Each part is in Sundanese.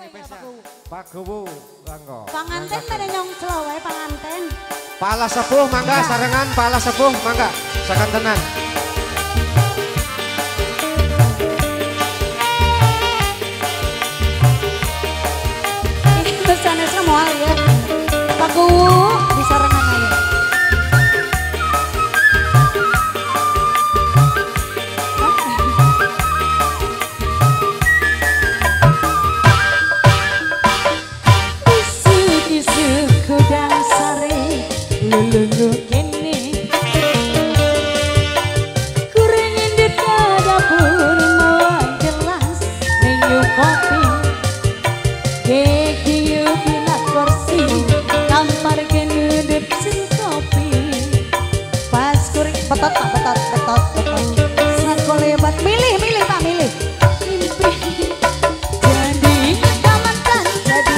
Pak Guwu, mangga. Panganten pada nyongclo wae panganten. Pala sepuh mangga sarengan pala sepuh mangga sakantenan. Itu sanesna moal ya. Pak Guwu disarengan aja. Lulungu kene kuring indit ka dapur mawa gelas minum kopi gegiu dina kursi tampar genudut sin kopi pas kuring betot pak betot betot betot sakolebat milih milih pak milih mimpi jadi kamantan jadi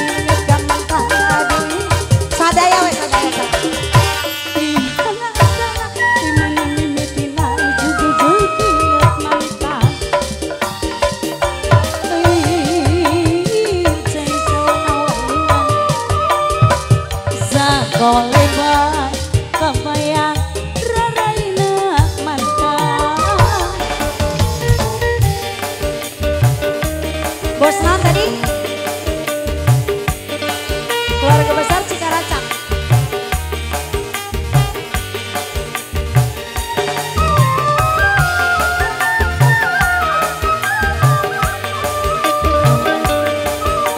kamantan sadaya we sadaya. Kolebat kebayang raraina mantan. Bos naon tadi? Keluarga besar Cikaracak.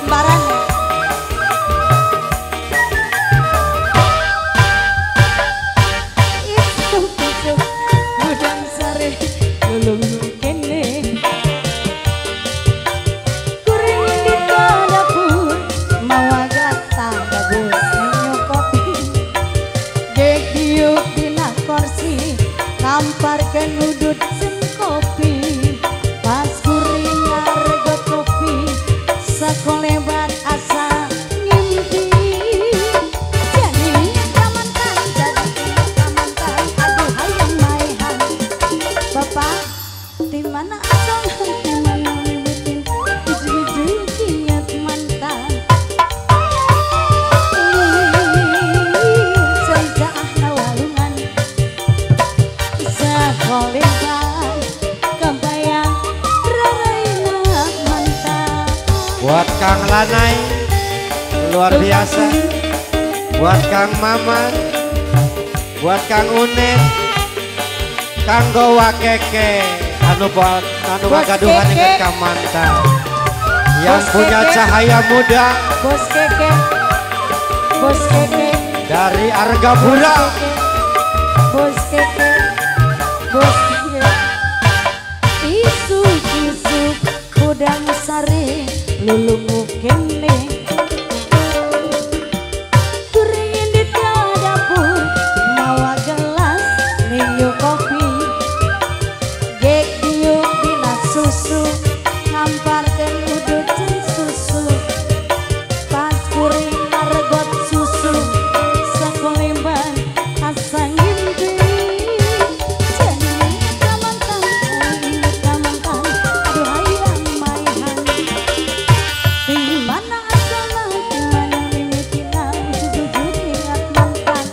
Kembaran. Kamparkan udut sen kopi pas kuring ngaregot kopi sakolebat asa ngimpi jadi kamantan aduh hayang maehan bapak di mana asal di mana mimitin ujug-ujug ingat mantan Buat Kang Lanai luar biasa, buat Kang Maman, buat Kang Unet, Kang Gowa Keke, anu anu gaduhan inget ka mantan, yang bos punya keke, cahaya muda, Bos Keke, Bos Keke, dari Argapura, Bos Keke, Bos Keke, isu-isu kudang sari. Lulungu kene kuring indit ka dapur mawa gelas minum kopi gek diuk dina susu ngamparkeun udut jeung susu pas kuring ngaregot susu sakolemban asa ngimpi jadi kamantan kamantan aduh hayang maehan. Di mana asalna, di mana mimitina, ujug-ujug ingat mantan.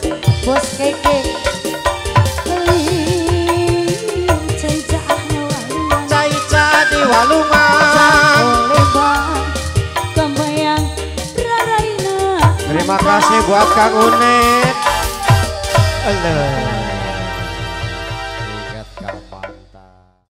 Bos Keke, lim cai caahna walungan, cai cah di walungan, sakolebat kebayang raraina. Terima kasih buat Kang Unet. Alah.